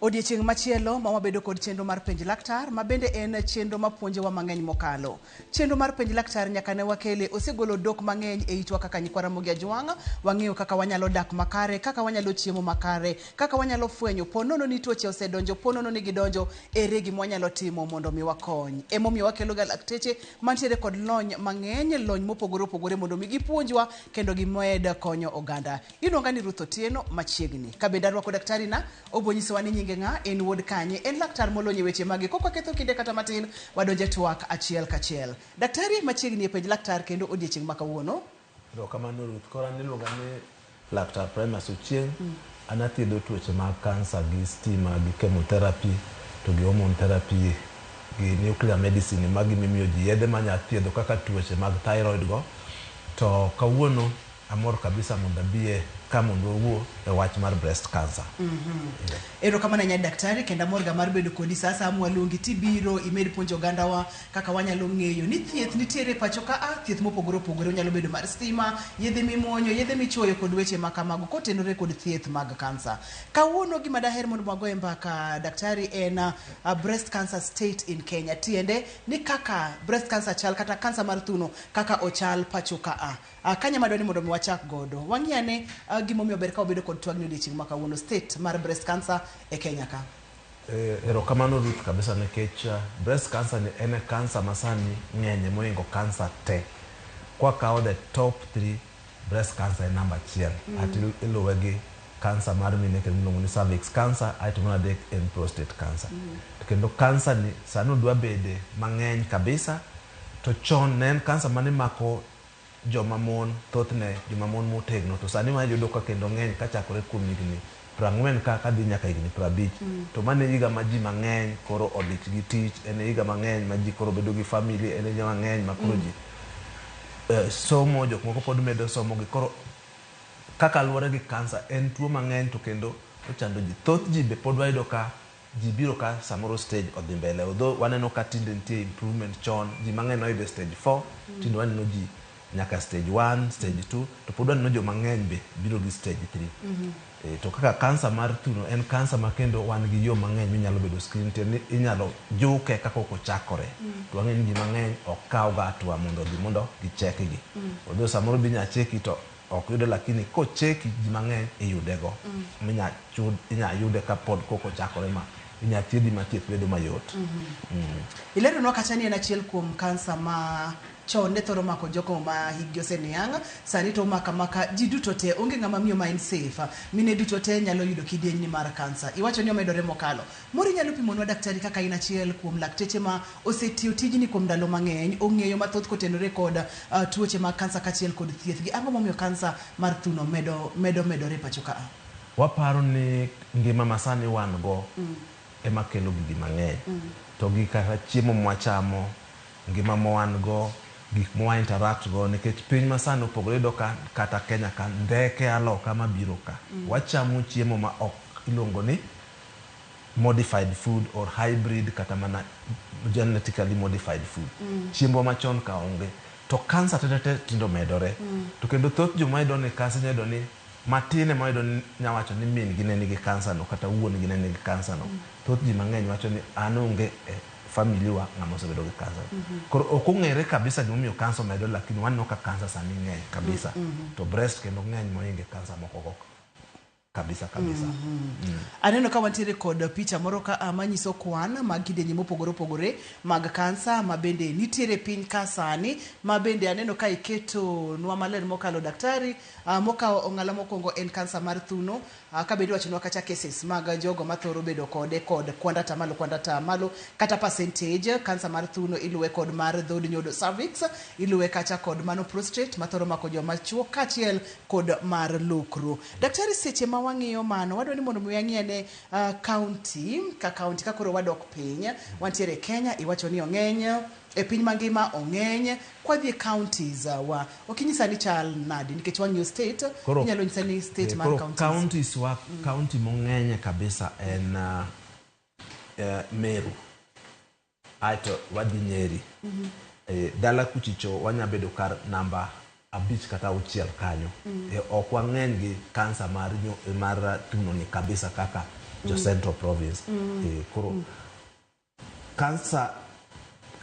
Odiechieng' machielo ma wabedo kod chenro mar Penj Laktar, ma bende en chenro ma puonjowa mang'eny mokalo. Chenro mar Penj Laktar nyaka ne wakele osegolo dhok mang'eny e itwa kaka nyikwa Ramogi Ajwang'. Wang'eyo kaka wanyalo dak makare, kaka wanyalo chiemo makare, kaka wanyalo fwenyo po nono ni tuoche osedonjo, po nono ni gidonjo, ere gima wanyalo timo mondo mi wakony. Emomiyo wakelo ga lakteche mantiere kod lony mang'eny, lony mopogore opogore mondo mi gipuonjwa kendo gimed konyo oganda. Iluonga ni Ruth Otieno machiegni. Ka bende arwako daktari na, obo nyisowa ni nyinge ng'a, en wuod kanye, en laktar molony e weche mage. Kok waketho kinde kata matin, wadonje twak achiel kachiel. Daktari machiegni e Penj Laktar kendo odiechieng' ma kawuono. Erokamano Ruth. Koro an iluonga ni Laktar Primus Ochieng'. An athiedho tuoche mag kansa gi stima gi chemotherapy to gi hormone therapy gi nuclear medicine, magi mimiyo ji yedhe manya thiedho kaka tuoche mag thyroid go. To kawuono amor kabisa mondo abie ka mondo wawuo e wach mar breast cancer. Yeah. Erokamano ahinya daktari, kendo amor ga mar bedo kodi sa asaya mwaluongi tibiro imed puonjo ogandawa kaka wanyalo ng'eyo ni thieth nitiere e pacho ka a, thieth mopogore opogore onyalo bedo mar stima, yedhe mimuonyo, yedhe michuoyo kod weche ma kamago kotenore kod thieth mag kansa. Kawuono gima daher mondo wagoye mbaka daktari en breast cancer state in Kenya, tiende ni kaka breast cancer chal kata kansa mar thuno kaka ochal pacho ka a. Kanye madwa ni mondo mi wachak godo. Wang'i ane gimomiyo ber ka wabedo kod twagni odiechieng' ma kawuono, state mar breast cancer e Kenya ka. Erokamano Ruth kabisa nikech breast cancer ni en e cancer ma sani ng'enye mohingo cancer te. Kwakawo the top 3, breast cancer en namba achiel. Ato iluwe gi cancer mar mine kendo miluongo ni cervix cancer, aeto mar adek en prostate cancer. To kendo cancer ni sani odwa bede mang'eny kabisa, to chon ne en cancer mane mako joma mon, thothne joma mon motegno, to sani wayudo ka kendo ng'eny kachakore kuom higni 40 ka kadhi nyaka higni 50. To mano e higa ma ji mang'eny koro odich gi tich, en e higa mang'eny ma ji koro bedo gi family, en e higa mang'eny ma koro ji somo, jok moko pod medo somo gi koro kaka luwore gi kansa en tuo mang'eny to kendo ochando ji. Thoth ji be pod wayudo ka ji biro ka samoro stage odhi mbele, although waneno ka tinde nitie improvement. Chon ji mang'eny noyudo stage 4, tinde waneno ji nyaka stage 1, stage 2, to pod waneno joma ng'eny be biro gi stage 3. To kaka kansa mar thuno en kansa ma kendo wan gi yo mang'eny minyalo bedo screen, tiende ni inyalo juke kapok ochakore. To wang'eyo ni ji mang'eny ok kaw ga hatua mondo odhi mondo gichek gi. Although samoro be inya cheki to ok yude, lakini kocheki ji mang'eny iyude go. Minya chud, inya yude kapod kok ochakore ma inya thiedhi ma thieth bedo mayot. Ileronwa kacha ni en achiel kuom kansa ma chon ne thoro mako jogo ma hikgi oseniang', sani to omako amaka ji duto te, onge ng'ama miyo ma en safe. Mine duto te nyalo yudo kidieny ni mar kansa. Iwacho ni omedore mokalo. Moro inyalo pimonwa daktari kaka in achiel kuom lakteche ma osetiyo tijni kuom ndalo mang'eny, ong'eyo mathoth kotenore kod tuoche mag kansa kaachiel kod thieth gi. Ang'o momiyo kansa mar thuno medo medore pacho ka a? Waparo ni ngima masani wan go ema kelo gigi mang'eny. To gi kata chiemo mwachamo, ngima ma wan go, gik ma interact go, nikech piny masani opogore. Iyudo ka kata Kenya ka ndeke a loka mabiro ka. Wachamo chiemo ma ok iluongo ni modified food or hybrid kata mana genetically modified food. Chiembwa machon ka onge. To kansa te te tinde omedore. To kendo thoth joma yudo ni kansa inya yudo ni matin ema yudo ni nya wacho ni min gi ne nigi kansa no kata wuon gi ne nigi kansa no. Thoth ji mang'eny wacho ni an onge e family wa ng'ama osebedo gi kansa. Koro ok ong'ere kabisa gimomiyo kansa omedore, lakini waneno ka kansa sani ng'eny kabisa. To breast kendo ng'eny mohinge kansa moko go kabisa kabisa. Aneno ka wantiere kod picha moro ka a manyiso kwan mag kidienje mopogore opogore mag kansa ma bende nitiere piny ka sani, ma bende aneno ka iketo nwa maler mokalo daktari. Mokawo ong'ala mokwongo en kansa mar thuno, ka bende iwachonwa kacha cases mag jogo mathoro bedo kode kod kwand atamalo kwand atamalo kata percentage. Kansa mar thuno iluwe kod mar dhod nyodo cervix, iluwe kacha kod mano prostate mathoro mako joma chuo kaachiel kod mar lokro. Daktari, seche ma wang'iyo mano, wadwa ni mondo mi wang'i ane county ka county ka koro wadok piny. Wantiere Kenya, iwacho ni ong'eny, e piny mangima ong'eny. Kwadhi e counties wa, ok inyisa ni chal nadi nikech wang'iyo state, Koro, inyalo nyisa ni state mar koro counties. Counties wa, county mong'enye kabisa en Meru. Aeto wadhi Nyeri. Dala kuchicho wanya bedo kar namba 5 kata 6 kanyo. Ok wang'eny gi kansa mar thuno ni kabisa kaka jo Central Province. Koro kansa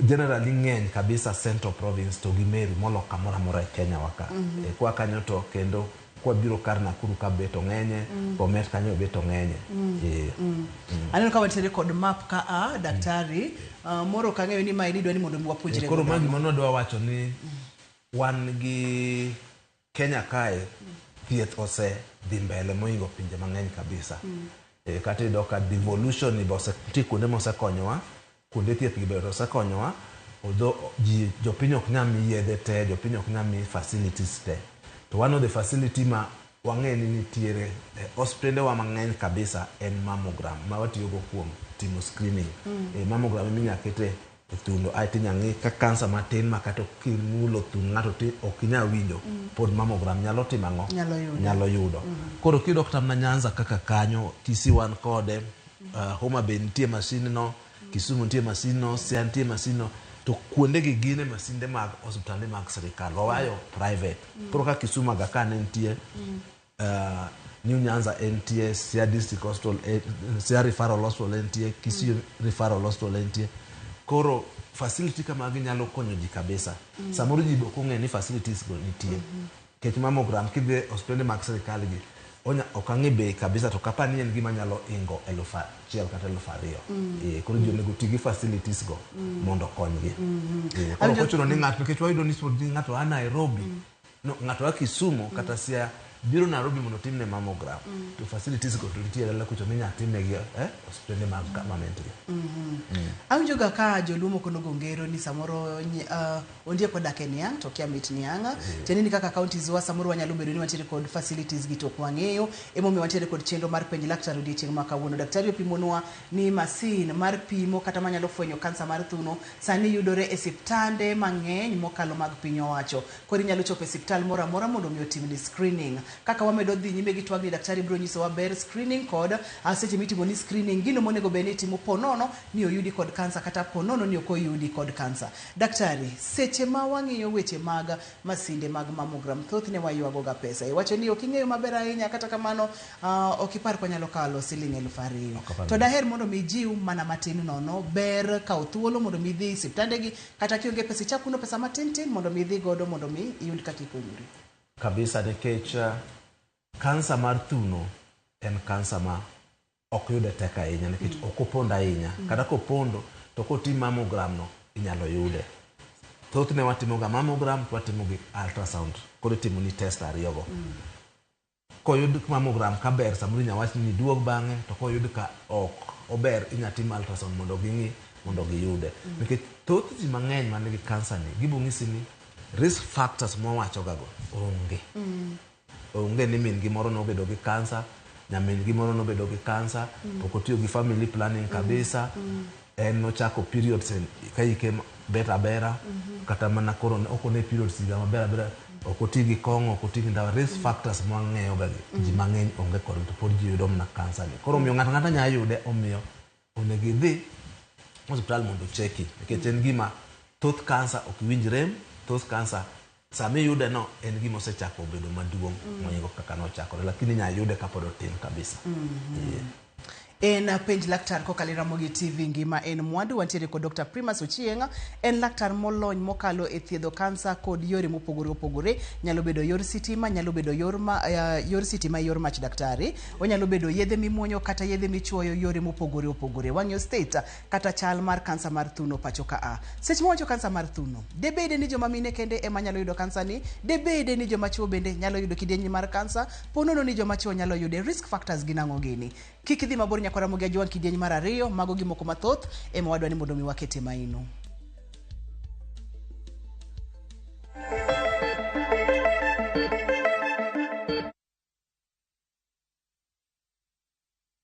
generally ng'eny kabisa Central Province to gi Meru molo kamoro amora e Kenya wa ka. Kwa kanyo to kendo kwabiro kar Nakuru ka be to ng'enye, Bomet kanyo be to ng'enye. Aneno ka wantiere kod map ka a daktari moro ok ang'eyo ni mae ni idwa ni mondo mi wapuonjre Koro godo. Ma gima nwadwa wacho ni wan gi Kenya kae thieth ose dhi mbele mohingo pinje mang'eny kabisa. Kata iyudo ka devolution ni be nitie kuonde mosekonyowa, kuonde thieth gi be osekonyowa, although ji jopiny ok nyal mi yedhe te, jopiny ok nyal mi facilities te. To one of the facility ma wang'e ni nitiere e osiptende wa mang'eny kabisa en mammogram ma watiyogo kuom timo screening. Mammogram eminya kete e thuno aeto inya ng'i ka kansa matin ma kata kimulo thund ng'ato ti ok inyal winjo, pod mammogram nyalo timo ang'o? Nyalo yudo. Nyalo yudo. Koro kiyudo kata mana Nyanza kaka kanyo, Kisii wan kode, Homa Bay nitie masin no, Kisumu nitie masin no, Siaya nitie masin no, to kuonde gi gin e masinde mag osiptande mag sirikal, wawayo private. Koro ka Kisumu aga ka ne nitie, New Nyanza entie, Siaya District Hospital, Siaya Referral Hospital entie, Kisii Referral Hospital entie. Koro facility kamagi nyalo konyo ji kabisa. Samoro ji be ok ong'eyo ni facilities go nitie. Nikech mammogram kidhi e osiptende mag sirikal gi, ok ang'e bei kabisa to kapar ni en gima nyalo ingo 1000 kata 2000. Koro ji onego ti gi facilities go mondo okonygi. Koro ok ochuno ni ng'ato, nikech wayudo ni ng'ato a Nairobi, no, ng'ato a Kisumu kata Siaya biro Nairobi mondo otimne mammogram. To facilities go to nitie dala kucho minya timnegi osiptende mag government gi. Awinjo ga ka joluo moko nogo ngero ni samoro ondiek odak e niang' to kia mit niang'. Tiende ni kaka counties wa samoro wanyalo bedo ni wantiere kod facilities gi to ok wang'eyo. Emomiyo wantiere kod chenro mar penj laktar odiochieng' ma kawuono. Daktari opimonwa ni masin mar pimo kata manyalo fwenyo kansa mar thuno sani yudore e siptande mang'eny mokalo mag piny owacho. Koro inyalo chopo e siptal moro amora mondo mi otimni screening. Kaka wamedo dhi nyime gi twagni, daktari biro nyisowa ber screening kod seche mitimo ni screening, gino monego bed ni itimo po nono ni oyudi kod kansa kata po nono ni ok oyudi kod kansa. Daktari, seche ma wang'iyo weche mag masinde mag mammogram, thothne waywago ga pesa. Iwacho ni ok ing'eyo maber ahinya, kata kamano ok ipar kwanyalo kalo siling 2000. To daher mondo mi ijiw mana matin nono ber kawo thuolo mondo mi idhi siptande gi, kata kionge pesa ichak kuno pesa matin tin mondo mi idhi godo mondo mi iyud kaka ikonyori. Kabisa nikech kansa mar thuno en kansa ma ok yude tek ahinya nikech ok opondo ahinya. Kata kopondo to kotim mammogram no inyalo yude. Thothne watimo ga mammogram to watimo gi ultrasound. Koro itimo ni test ariyo go. Koyud mammogram ka ber samoro inya wach ni duog bang'e, to koyud ka ok ober inya tim ultrasound mondo ging'i mondo giyude. Nikech thoth ji mang'eny man gi kansa ni gibo ng'isi ni risk factors mwawacho ga go onge. Onge ni min gi moro nobedo gi kansa, nyamin gi moro nobedo gi kansa, pok otiyo gi family planning kabisa, en nochako periods ka hike bet abera, kata mana koro ok one periods higa maber abera, ok oti gi kong'o, ok oti gi ndawa. Risk factors mwang'eyo ga gi, ji mang'eny onge kodgi to pod ji yudo mana kansa ni. Koro omiyo ng'ato ang'ata nyalo yude, omiyo onego idhi osiptal mondo ocheki, nikech en gima thoth kansa ok winj rem, thoth kansa sama iyude no en gima osechako bedo maduong' mohingo kaka nochakore, lakini inya yude kapod otin kabisa. En penj laktar kokalo e Ramogi TV ngima en mwandu. Wantiere kod Dr. Primus Ochieng', en laktar molony mokalo e thiedho kansa kod yore mopogore opogore. Nyalo bedo yor sitima, nyalo bedo yor, ma, yor sitima yor mach daktari. Onyalo bedo yedhe mimuonyo kata yedhe michuoyo yore mopogore opogore. Wang'iyo state kata chal mar kansa mar thuno pacho ka a. Seche mawacho kansa mar thuno, debede ni joma mine kende ema nyalo yudo kansa ni, debede ni joma chuo bende nyalo yudo kidieny mar kansa, po nono ni joma chuo nyalo yude. Risk factors gin ang'o gini? Kik idhi mabor nyakwa Ramogi Ajwang' kidieny mar ariyo, mago gi moko mathoth ema wadwa ni mondo mi wakete maino.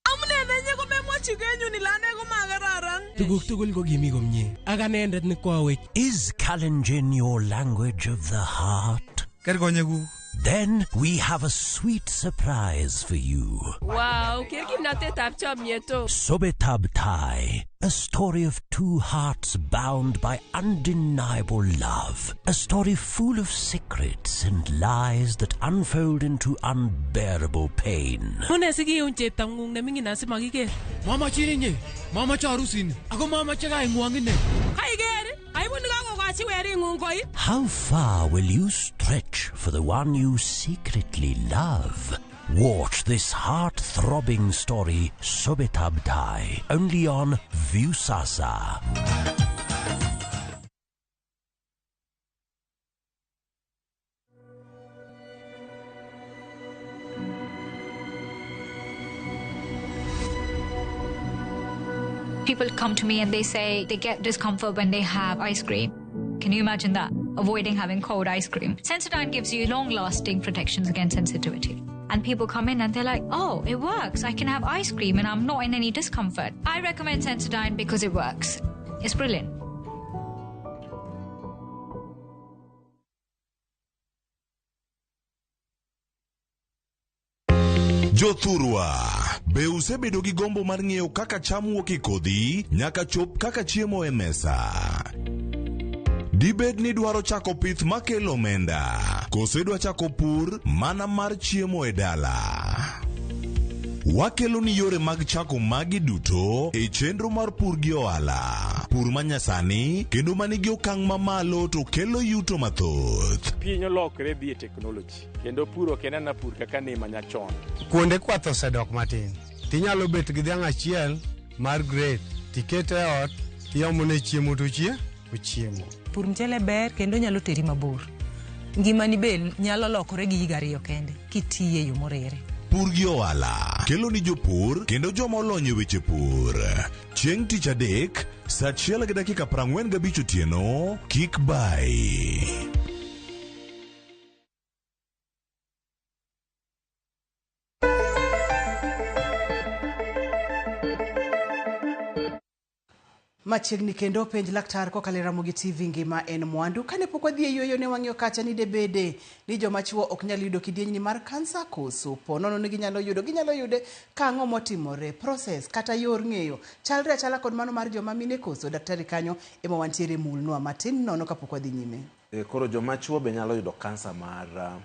Amune nenye komemwochi kenyun ile ane komakararan. Tuguk tugul ko kimi komie ak anendet ne kwawech. Is Kalenjin your language of the heart? Ker konyekuk. Then we have a sweet surprise for you. Wow, ker kimnatetab chomyet o. Sobetab Tai, a story of two hearts bound by undeniable love. A story full of secrets and lies that unfold into unbearable pain. Mune sikiun cheptong'ung neming'in asimakiker. Mamachin inye, mamache arusini, ako mamache kaing'wong ine. Kaiker, aibu nekakokochi wering'ung koi. How far will you stretch for the one you secretly love? Watch this heart-throbbing story, Sobetab Tai, only on Viusasa. People come to me and they say they get discomfort when they have ice cream. Can you imagine that? Avoiding having cold ice cream. Sensodyne gives you long-lasting protections against sensitivity. And people come in and they're like, oh, it works. I can have ice cream and I'm not in any discomfort. I recommend Sensodyne because it works. It's brilliant. Jothurwa, be usebedo gi gombo mar ng'eyo kaka cham wuok e kodhi nyaka chop kaka chiemo e mesa? Dibed ni dwaro chako pith makelo omenda, koso idwa chako pur mana mar chiemo e dala? Wakelo ni yore mag chako magi duto e chenro mar pur gi ohala. Pur manyasani kendo manigi okang' mamalo to kelo yuto mathoth. Piny olokre dhi e teknoloji kendo pur ok en ana pur kaka ne manyachon. Kuonde kwath osedok matin. Tinyalo bet gi dhiang' achiel mar grade, tikete e ot, tiomone chiemo to ochiemo. Pur mchele ber kendo nyalo teri mabor. Ngimani be nyalo lokore gi higa ariyo kende kitiye yo morere. Pur gi ohala kelo ni jopur kendo joma olony e weche pur. Chieng' tich adek, saa 1:45 otieno, kik bai. Machiegni kendo penj laktar kokalo e Ramogi TV ngima en mwandu. Kane pok wadhi e yueyo ne wang'iyo kacha ni debede ni joma chuo ok nyal yudo kidienyni mar kansa koso po nono ni ginyalo yudo ginyalo yude ka ang'o motimore process kata yor ng'eyo chalre achala kod mano mar joma mine koso. Daktari kanyo ema wantiere mulnwa matin nono kapok wadhi nyime. Koro joma chuo be nyalo yudo kansa mar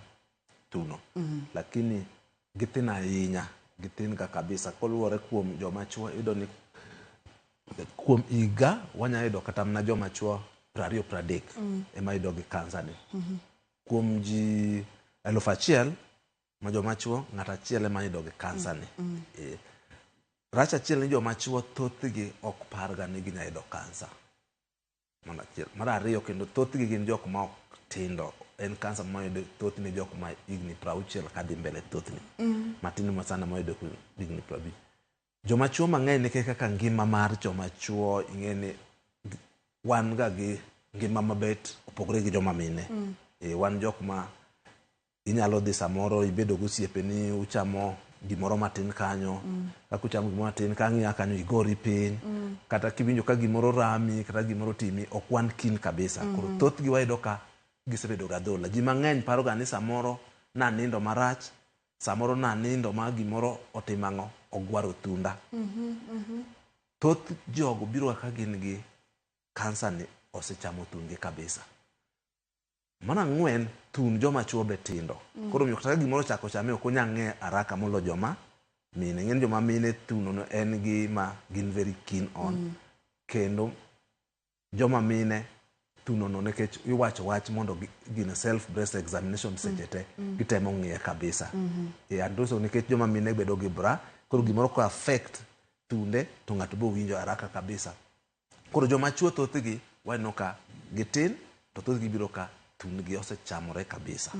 thuno. Lakini githin ahinya, githin ga kabisa koluwore kuom joma chuo iyudo ni kuom higa wanyalo yudo kata mana joma chuo 20 30 ema yudo gi kansa ni. Kuom ji 1000 ma joma chuo ng'ato achiel ema yudo gi kansa ni. Rach achiel ni joma chuo thothgi ok parga ni ginyalo yudo kansa. Mar achiel. Mar ariyo kendo thothgi gin jok ma ok tindo. En kansa ma yudo thothne jok ma higni 60 kadhi mbele thothne. Matin ma sana ma yudo higni 50. Joma chuo mang'eny nikech kaka ngima mar joma chuo ing'e ni wan ga gi ngima mabet opogore gi joma mine. Wan jok ma inyalo dhi samoro ibedo gi osiepeni uchamo gimoro matin kanyo. Kaka uchamo gimoro matin kang'iya kanyo igori piny. Kata kiwinjo ka gimoro rami kata gimoro timi ok wan keen kabisa. Koro thothgi wayudo ka gisebedo ga adhola. Ji mang'eny paro ga ni samoro nanindo marach, samoro nanindo ma gimoro otimo ang'o, ogwaro thunda. Thoth jogo biro ka gin gi kansa ni osechamo thundgi kabisa. Mar ang'wen, thund joma chuo be tindo. Koro omiyo kata ka gimoro ochako chame ok onyal ng'e haraka molo joma mine. Ing'e ni joma mine thuno no en gima gin very keen on. Kendo joma mine thuno no nikech iwacho wach mondo gine self breast examination seche te, gitemo ng'iye kabisa. And also nikech joma mine bedo gi bra, koro gimoro ko affect thunde to ng'ato bo winjo haraka kabisa. Koro joma chuo thothgi waneno ka gitin to thothgi biro ka thundgi osechamore kabisa.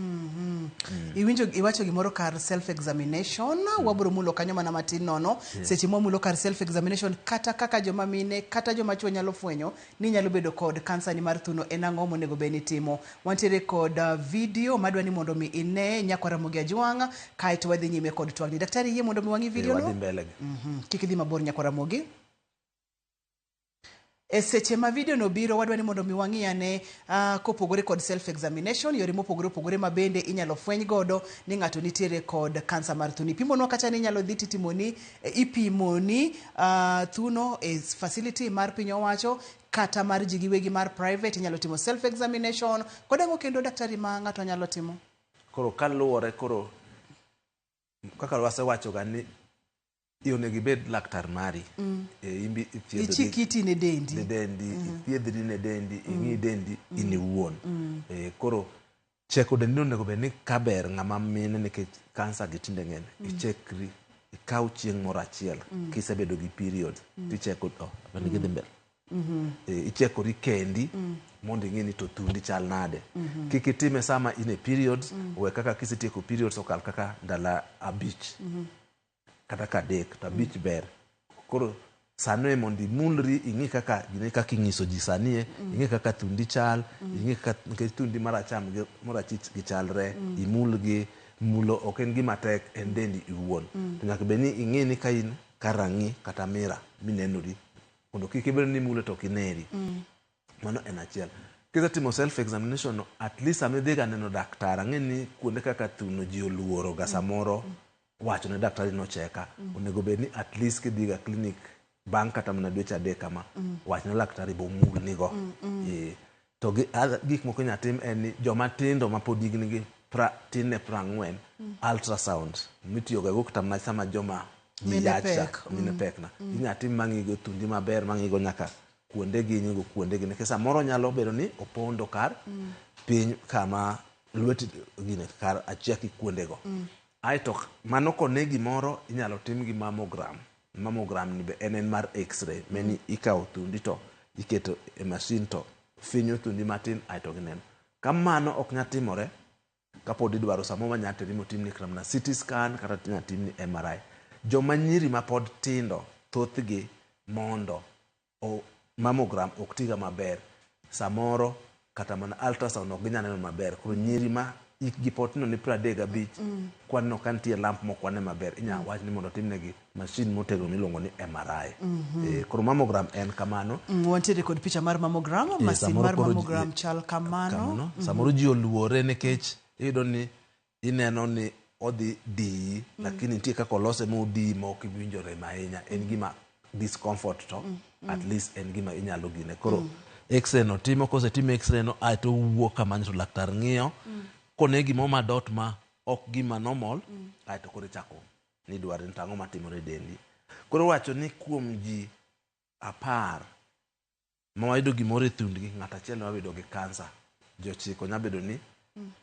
Iwinjo iwacho gimoro kar self examination, wabiro mulo kanyo mana matin nono. Seche mwamulo kar self examination kata kaka joma mine kata joma chuo nyalo fwenyo ni nyalo bedo kod kansa ni mar thuno en ang'o monego bed ni timo. Wantiere kod video madwa ni mondo mi ine nyakwa Ramogi Ajwang' kaeto wadhi nyime kod twagni. Daktari yie mondo mi wang'i video no? Wadhi mbele. Kik idhi mabor nyakwa Ramogi. E seche ma video no biro, wadwa ni mondo mi wang'i ane kopogore kod self examination, yore mopogore opogore ma bende inyalo fweny godo ni ng'ato nitiere kod kansa mar thuno. Ipimonwa kacha ni inyalo dhi titimoni, ipimoni thuno e facility mar piny owacho kata mar ji giwegi mar private, inyalo timo self examination. Kod ang'o kendo daktari ma ng'ato nyalo timo? Koro kaluwore koro kaka wasewacho ga ni onego ibed laktar mari. Imbi ithiedhori Ichik iti ne dendi. Ne dendi, ithiedhri ne dendi, ing'i dendi in iwuon. Koro cheko dendi onego bed ni kaber ng'ama mine nikech kansa gi tinde ng'eny. Ichekri, ikaw chieng' moro achiel kisebedo gi period ticheko oh, apani gidhi mbele. Ichekori kendi mondo ing'e ni to thundi chal nade. Kik itime sama in e periods, we kaka kisetieko periods okal kaka ndalo 5 kata ka 3 to 5 ber. Koro sano e mondo imulri ing'i kaka gine kaka ing'iso ji sani e, ing'i kaka thundi chal, ing'i kaka nikech thundi maracham gi marachich gichalre, imulgi, mulo ok en gima tek, en dendi iwuon. To nyaka bed ni ing'i ni ka in kar rang'i kata mira minenori mondo kik ibed ni imule to ok ineri. Mano en achiel. Kisetimo self examination no, at least sama idhi ga neno daktar, ang'e ni kuonde kaka thuno ji oluoro ga samoro wacho ne daktari nocheka. Onego bed ni at least kidhi ga clinic bang' kata mana dweche 3 kama, wach ne laktari bomulnigo. To gi gik moko inya tim en ni joma tindo ma pod higni gi tin ne 40, ultrasound mitiyo ga go kata mana sama joma Mine yach cha, pek. mine pek na. Inya tim mang'igo thundi maber, mang'igo nyaka kuonde gi ing'igo kuonde gi nikech samoro nyalo bedo ni opondo kar piny kama lweti gine kar achiaki kuondego. Aeto mano kone gimoro inyalo tim gi mammogram. Mammogram ni be en mar x-ray, meni ikawo thundi to iketo e machine to finyo thundi matin aeto gineno. Ka mano ok nyal timore, kapod idwaro samoro wanyalo teri motimni kata mana CT scan kata inyalo timni MRI. Joma nyiri mapod tindo thothgi mondo mammogram ok tiga maber, samoro kata mana ultrasound ok ginyal neno maber. Koro nyiri ma hikgi pod tindo ni 35, kwaneno ka nitie lump mok wane maber, inyalo wach ni mondo timnegi machine motegno miluongo ni MRI. Koro mammogram en kamano. Wantiere kod picha mar mammogram, masin samoro mar koro ji- mammogram chal kamano. Kamano. Samoro ji oluore nikech iyudo ni ineno ni odhi diyi, lakini nitie kaka olose modiyi ma ok iwinjo rem ahinya. En gima discomfort to at least en gima inyalo gine. Koro x-ray no timo, kosetim x-ray no aeto owuok kamano to laktar ng'iyo. Kone gimoro madot ma ok gima normal, aeto koro ichako ni dware ni to ang'o matimore e dendi. Koro wacho ni kuom ji 10 ma wayudo gimoro e thundgi, ng'ato achiel ema bedo gi kansa, ji 9 nyalo bedo ni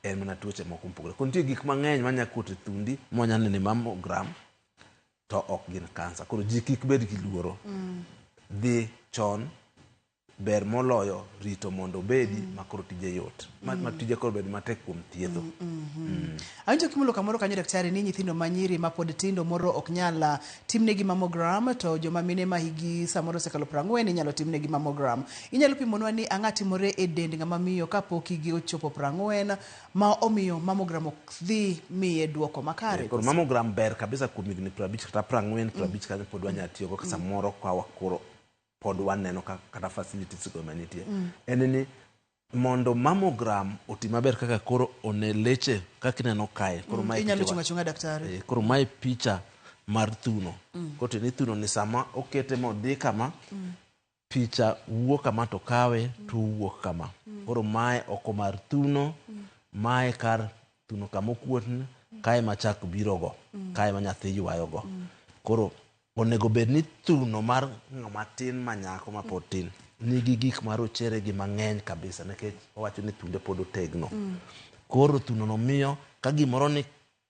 en mana tuoche moko mopogore. Koro nitie gik mang'eny manya kuot e thundi mwanya neno e mammogram to ok gin kansa. Koro ji kik bed gi luoro. Dhi chon ber moloyo rito mondo obedi ma koro tije yot. Ma tije koro bed matek kuom thietho. Awinjo kimulo kamoro kanyo daktari ni nyithindo ma nyiri ma pod tindo moro ok nyal timnegi mammogram, to joma mine ma higi samoro osekalo 40 inyalo timnegi mammogram. Inyalo pimonwa ni ang'o timore e dend ng'ama miyo kapok higi ochopo 40 ma omiyo mammogram ok dhi miye duoko makare? Koro mammogram ber kabisa kuom higni 50 kata 40, 50 kanyo pod wanyalo tiyogo ka samoro ka koro pod waneno kata facilities go manitie. En ni mondo mammogram oti maber kaka koro one leche kaka ineno kae. Koro mae Inyalo picha chung' achung'a daktari. Koro mae picha mar thuno. Koro tiende ni thuno ni sama okete modhi kama, picha wuok kama to kawe to wuok kama. Koro mae oko mar thuno, mae kar thuno kama okuotni, kae ma chak birogo, kae ma nyathi ywayogo. Koro onego bed ni thuno mar ng'ama tin ma nyako ma pod tin nigi gik marochere gi mang'eny kabisa nikech owacho ni thunde pod otegno. Koro thuno no miyo ka gimoro ni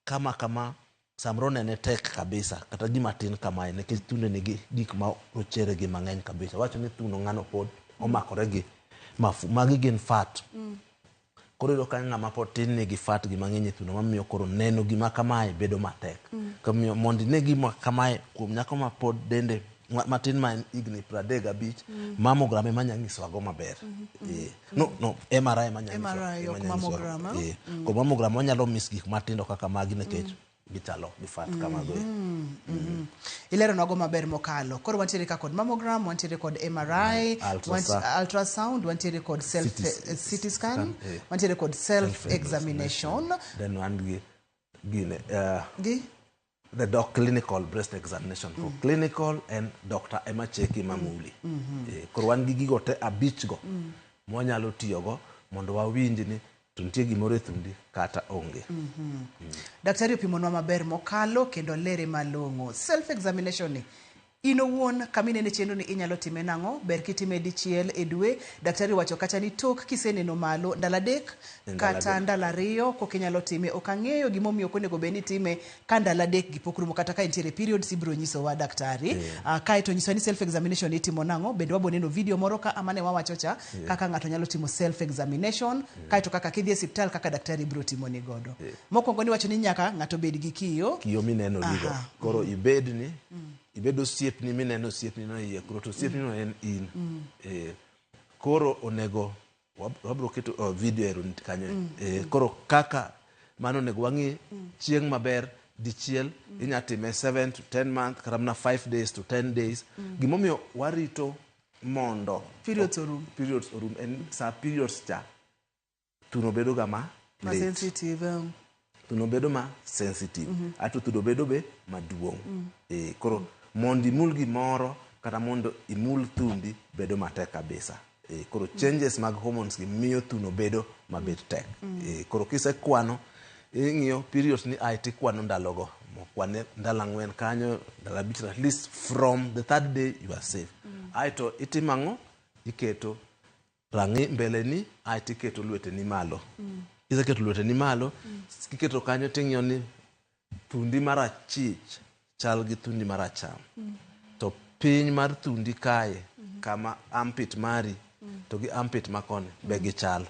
kama kama samoro nene tek kabisa kata gima tin kamae nikech thunde nigi gik ma rochere gi mang'eny kabisa. Wacho ni thuno ng'ano pod omakore gi mafu, magi gin fat. Koro iyudo ka ng'ama pod tin nigi fat gi mang'eny e thuno mamiyo koro neno gima kamae bedo matek. Kamiyo mondo ine gima kamae kuom nyako ma pod dende matin ma en higni 35, mammogram ema nya nyisowago maber. No, MRI ema nya nyisowa, MRI ema ok nya nyisowa. mammogram, ah? Koro mammogram wanyalo miss gik matindo kaka magi nikech gichalo gi fat kamago e. Ileronwago maber mokalo. Koro wantiere ka kod mammogram, wantiere kod MRI, ultrasound, wantiere kod self CT CT scan, scan, eh. wantiere kod self examination. Then wan gi gine Gi the doc clinical breast examination. For clinical en doctor ema cheki mamuli. Eh, koro wan gi gigo te abich go mwanyalo tiyogo mondo wawinj ni to nitie gimoro e thundi kata onge. Daktari opimonwa maber mokalo kendo lere malong'o. Self examination ni in owuon kama inene chenro ni inyalo time nang'o? Ber kitime dichiel e dwe. Daktari wacho kacha ni tok kiseneno malo ndalo 3 Ndalo kata 3. ndalo 2 koka inyalo time. Ok ang'eyo gimomiyo ok onego bed ni itime ka ndalo 3 gi pok rumo kata ka intiere periods ibiro nyisowa daktari. Kaeto nyisowa ni self examination itimo nang'o. Bende wabo neno video moro ka amane wawacho cha kaka ng'ato nyalo timo self examination. Kaeto kaka kidhi e osiptal kaka daktari biro timoni godo. Mokwongo niwacho ni nyaka ng'ato bed gi kiyo. Kiyo mineno gigo. Koro ibed ni ibed osiepni mineno osiepni no iye koro to osiepni no en in. Eh, koro onego wabiro keto video ero kanyo. Eh, koro kaka mano onego wang'i chieng' maber dichiel inya time 7 to 10 months kata mana 5 days to 10 days. Gimomiyo warito mondo Periods orum. Periods orum en sa periods cha thuno bedo ga ma Ma lit. sensitive. Thuno bedo ma sensitive. Ato thuno bedo be maduong'. Eh, koro mondo imul gimoro kata mondo imul thundi bedo matek kabisa. Eh, koro changes mag hormones gi miyo thuno bedo mabet tek. Eh, koro kisekwano ing'iyo periods ni ae tikwano ndalogo. Mokwane ndalo 4 kanyo, ndalo 5, at least from the third day you are safe. Aeto itimo ang'o? Iketo rang'i mbele ni aeto iketo lweteni malo. Kiseketo lweteni malo, kiketo kanyo ting'iyo ni thundi marachich chal gi thundi maracham. To piny mar thundi kae kama armpit mari to gi armpit makoni be gichal.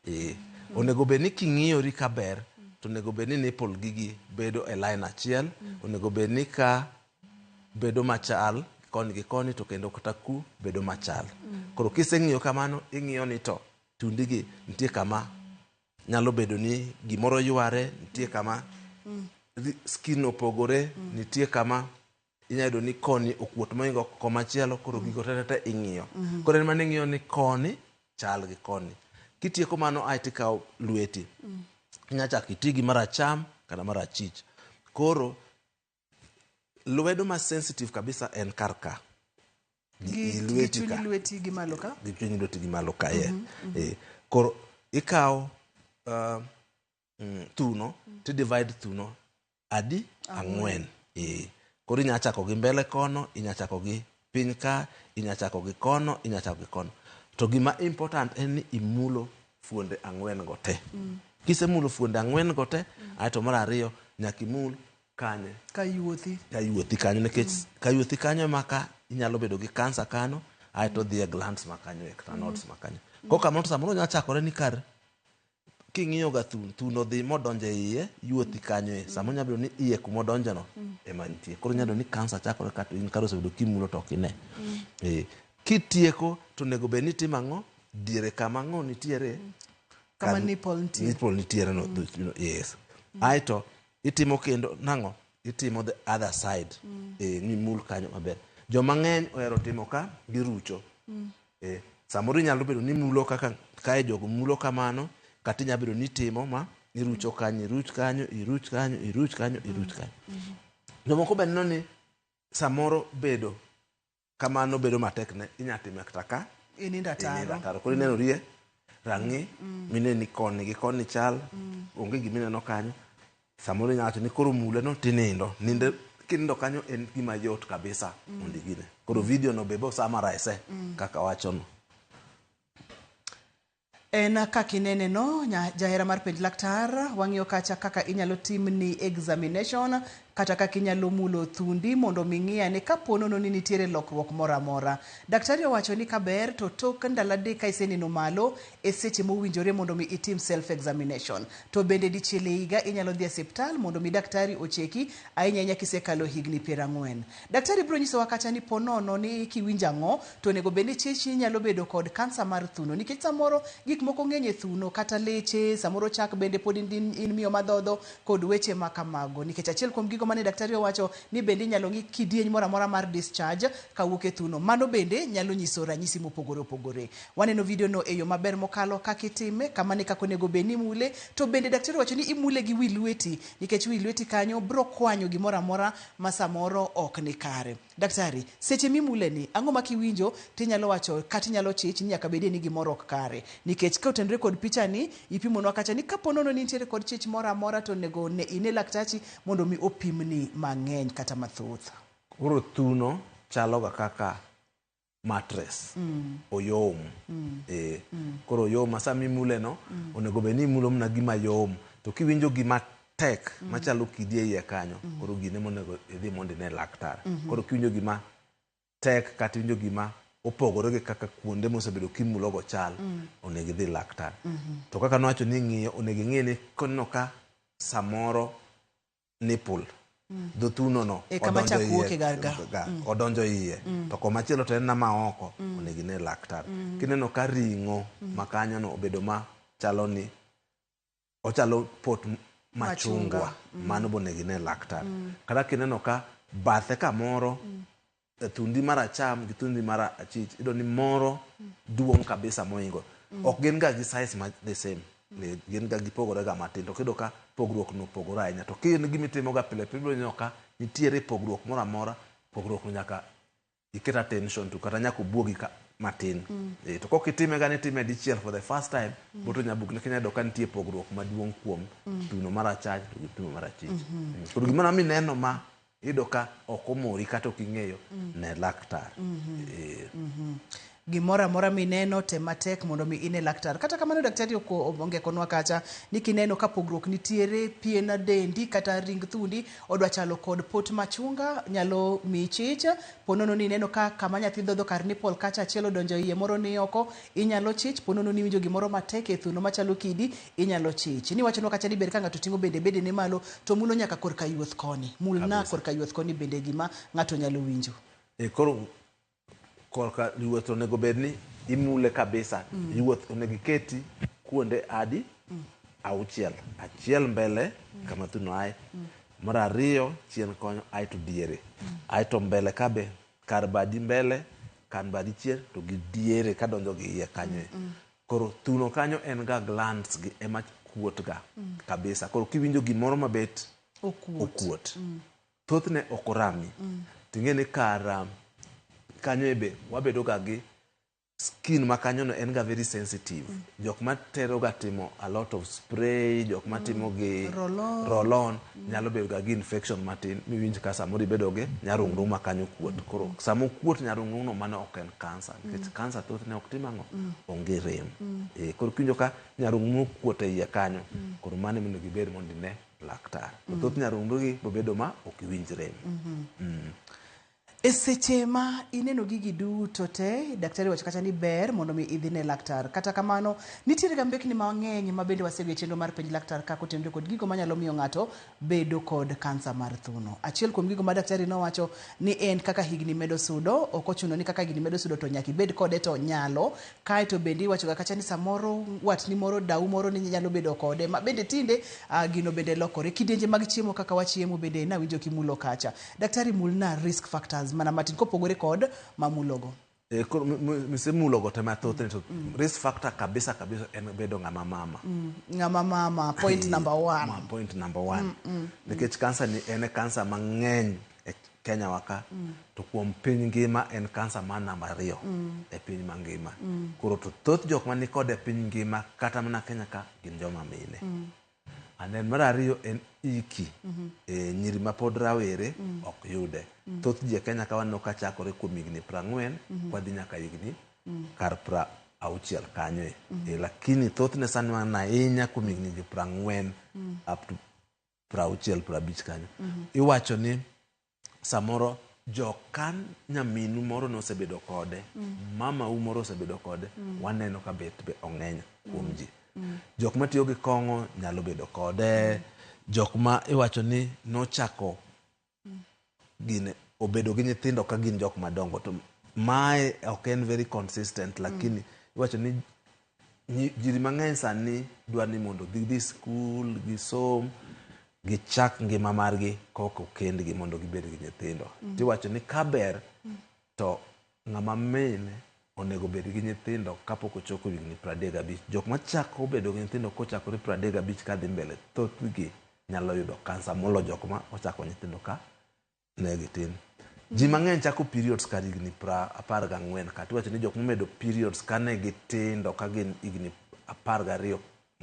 Eh, onego bed ni king'iyori kaber to onego bed ni nipple gigi bedo e line achiel, onego bed ni ka bedo machal koni gi koni to kendo kata ku bedo machal. Koro kiseng'iyo kamano ing'iyo ni to thundi gi nitie kama nyalo bedo ni gimoro yware, nitie kama skin opogore, nitie kama inyalo yudo ni koni okuot mohingo komachielo, koro gigo te te ing'iyo. Koro en mana ing'iyo ni koni chal gi koni. Kitieko mano ae tikawo lweti. Inya chako iti gi maracham kata marachich. Koro lwedo ma sensitive kabisa en kar ka. Gi lweti chuny ka. lweti gi malo ka. Gi chuny lweti gi malo ka, yeah. Eh, koro ikawo thuno ti divide thuno adi 4. Eh, koro inya chako gi mbele kono, inya chako gi piny ka, inya chako gi kono, inya chako gi kono. To gima important en ni imulo fuonde 4 go te. Kisemulo fuonde 4 go te, aeto mar ariyo nyaka imul kanye? Ka yuothi. Ka yuothi kanyo nikech ka yuothi kanyo ema ka inyalo bedo gi kansa kanyo, aeto dhi e glands ma kanyo e kata nodes ma kanyo. Kok kamano to samoro nyalo chakore ni kar king'iyo ga thun, thun odhi modonjo e iye, yuothi kanyo e. Samoro nyalo bedo ni iye kumodonjo no ema nitie. Koro nyalo bedo ni kansa chakore ka to in kare osebedo kimulo to ok ine. Eh, kitieko to onego bed ni itimo ang'o? Diere kama ang'o nitiere? Kama nipple nitie. Nipple nitiere no, yes. Aeto itimo kendo nang'o? Itimo the other side. Eh, ni mul kanyo maber. Joma ng'eny ohero timo ka girucho. Eh, samoro inyalo bedo ni mulo kaka kae jogo mulo kamano, kata inyalo bedo ni itimo ma irucho kanyo, iruch kanyo, iruch kanyo, iruch kanyo, iruch kanyo. Jomoko be neno ni samoro bedo kamano bedo matek ne inyalo time kata ka Inindo inindo ataro. ataro. Koro ineno rie rang'i mineno ni koni gi koni chal, onge gimineno kanyo. Samoro inyalo wacho ni koro mule no tinindo. Nindo kinindo kanyo en gima yot kabisa mondo igine. Koro video no be bo summarize kaka wacho no. En kaka inene no, jahera mar penj laktar, wang'iyo kacha kaka inyalo timni examination. kata kaka inyalo mulo thundi mondo mi ng'i ane kapo nono ni nitiere lokruok moro amora. Daktari owacho ni kaber to tok ndalo 3 ka iseneno malo e seche mowinjore mondo mi itim self examination. To bende dichiel e higa inyalo dhi e osiptal mondo mi daktari ocheki ahinya ahinya kisekalo higni 40. Daktari biro nyisowa kacha ni po nono ni kiwinjo ang'o to onego bed ni chich inyalo bedo kod kansa mar thuno nikech samoro gik moko ng'eny e thuno kata leche, samoro chak bende pod in miyo madhodho kod weche ma kamago. Nikech achiel kuom gigo mane daktari owacho ni bende inyalo ng'i kidieny moro amora mar discharge kawuok e thuno. Mano bende nyalo nyiso ranyisi mopogore opogore. Waneno video no e yo maber mokalo kaka itime, kamano e kaka onego bed ni imule. To bende daktari owacho ni imule gi wi lweti nikech wi lweti kanyo biro kwanyo gimoro amora ma samoro ok ni kare. Daktari, seche mimule ni, ang'o ma kiwinjo tinyalo wacho kata inyalo chich ni nyaka bedie ni gimoro ok kare? Nikech kotenore kod picha ni, ipimonwa kacha ni kapo nono ni nitiere kod chich moro amora to onego ine laktachi mondo mi opimni mang'eny kata mathoth. Koro thuno chalo ga kaka mattress. Oyom. Koro oyom ma sama imule no, onego bed ni imulo mana gima yom. To kiwinjo gima tek machalo kidi e iye kanyo, koro gine monego idhi mondo ine laktar. Koro kiwinjo gima tek kata iwinjo gima opogore gi kaka kuonde mosebedo kimulogo chal, onego idhi laktar. To kaka nowacho ni ing'iyo, onego ing'i ni koneno ka samoro nipple dho thuno no kama odonjo chak iye, wuok e gar ga. Odonjo iye to komachielo to en nama oko, onego ine laktar. Kineno ka ring'o ma kanyo no obedo ma chalo ni ochalo pot machungwa, mano be onego ine laktar. Kata kineno ka bathe kamoro e thundi mar acham gi thundi mar achich, iyudo ni moro duong' kabisa mohingo. Ok gin ga gi size ma the same, gin ga gipogore ga matin, to kiyudo ka pogruok no opogore ahinya, to ka in gimitimo ga pile pile, ibiro neno ka nitiere pogruok moro amora, pogruok no nyaka iket attention to kata nyaka obuogi ka matin. To kok itime ga nitime dichiel for the first time, boto nya buok, lakini iyudo ka nitie pogruok maduong' kuom thuno mar achach to gi thuno mar achich. Koro gimoro mineno ma iyudo ka ok omori kata ok ing'eyo, ne laktar. Gimoro amora mineno, tem matek mondo mi ine laktar. Kata kamano daktari ongekonwa kacha ni kineno ka pogruok nitiere pien dendi kata ring thundi odwa chalo kod pot machunga, nyalo miyi chich. Ponono ni ineno ka kama nyathi dhodho kar nipple kacha achiel odonjo iye moro ni oko, inyalo chich. Ponono ni iwinjo gimoro matek e thuno machalo kidi, inyalo chich. Niwachonwa kacha ni ber ka ng'ato ting'o bende bedene malo to mulo nyaka korka yuoth koni. Mulna korka yuoth koni bende gima ng'ato nyalo winjo. Koro korka yuoth onego bed ni imule kabisa. Yuoth onego iketi kuonde adi? 6. Achiel mbele kama thuno ae, mar ariyo chien konyo, aeto diere, aeto mbele kabe kar badi mbele, kar badi chien to gi diere kadonjo gi iye kanyo. Koro thuno kanyo en ga glands gi ema kuot ga kabisa. Koro kiwinjo gimoro mabet okuot, thothne ok orami. Ting'e ni kar kanyo be wabedo ga gi skin ma kanyo no en ga very sensitive. Jok matero ga timo a lot of spray, jok matimo gi roll on, nyalo bedo ga gi infection matin miwinj ka samoro ibedo gi nyarung'rung' ma kanyo kuot. Koro sama okuot nyarung'rung' no, mano ok en kansa, nikech kansa thothne ok tim ang'o, onge rem. Koro kiwinjo ka nyarung'rung' okuot e iye kanyo, koro mano ema onego ibed mondo ine laktar. To thoth nyarung'rung' gi bobedo ma ok iwinj rem. E seche ma ineno gigi duto te, daktari wacho kacha ni ber mondo mi idhi ne laktar. Kata kamano, nitiere ga mbekni mang'eny ma bende wasego e chenro mar penj laktar kaka otenore kod gigo manyalo miyo ng'ato bedo kod kansa mar thuno. Achiel kuom gigo ma daktari nowacho ni en kaka higni medo sudo, ok ochuno ni kaka higni medo sudo to nyaka ibed kode to nyalo. Kaeto bende iwacho ga kacha ni samoro watni moro, dau moro ni nyalo bedo kode, ma bende tinde gino bende lokore. Kidienje mag chiemo kaka wachiemo bende nawinjo kimulo kacha. Daktari, mulna risk factors mana matin kopogore kod mamulogo. Koro misemulogo te mathoth to risk factor kabisa kabisa en bedo ng'ama mama. Ng'ama mama, point number 1. Ma point number 1. Nikech kansa ni en kansa mang'eny e Kenya waka, to kuom piny ngima en kansa mar namba 2 e piny mangima. Koro to thoth jok mani kode e piny ngima kata mana Kenya ka gin joma mine. And then mar ariyo en iki. Nyiri mapod rawere ok yude. Thoth ji e Kenya ka waneno ka chakore kuom higni 40 kwadhi nyaka higni kar 60 kanyo. Lakini thothne sani waneno ahinya kuom higni 40 up to 60, 50 kanyo. Iwacho ni samoro jokan nyaminu moro nosebedo kode, mamau moro osebedo kode, waneno ka bet be ong'eny kuom ji. Jok matiyo gi kong'o nyalo bedo kode, jok ma iwacho ni nochako gine obedo gi nyithindo ka gin jok madongo, to mae ok en very consistent, lakini iwacho ni jiri mang'eny sani dwa ni mondo gidhi skul, gisom, gichak ngima margi kok okendgi mondo gibed gi nyithindo. Tiwacho ni kaber to ng'ama mine onego bed gi nyithindo kapok ochopo higni 35. Jok machako bedo gi nyithindo kochakore 35 kadhi mbele, thothgi nyalo yudo kansa molo jok ma ochako nyithindo ka ne gitin. Ji mang'eny chako periods kar higni 14, kata iwacho ni jok momedo periods kane gitindo ka gin higni 12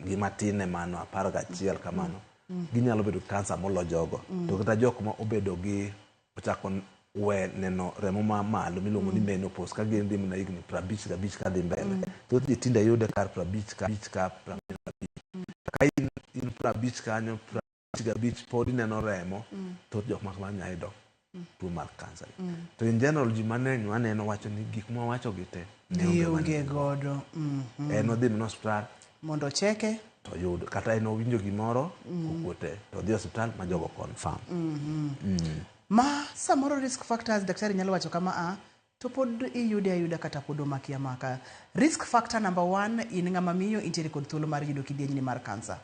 gi matin ne mano 11 kamano, ginyalo bedo gi kansa molo jogo. To kata jok ma obedo gi ochako we neno remo ma malo miluongo ni menopause ka gin dhi mana higni 55 kadhi mbele. Thoth ji tinde yude kar 50 ka 5 ka 45. Ka in 50 kanyo, 55 pod ineno remo, thoth jok ma kamano nyalo yudo tuo mar kansa. To in general ji mang'eny waneno wacho ni gik mwawacho gi te ne onge Gionge godo. En odhi mana osiptal mondo ocheke to oyud, kata en owinjo gimoro okuote to odhi osiptal ma jogo confirm. Ma samoro risk factors daktari nyalo wacho kama a to pod iyude ayuda kata pod omaki amaka. Risk factor number 1, in ng'ama miyo intiere kod thuolo mar yudo kidienyni mar kansa.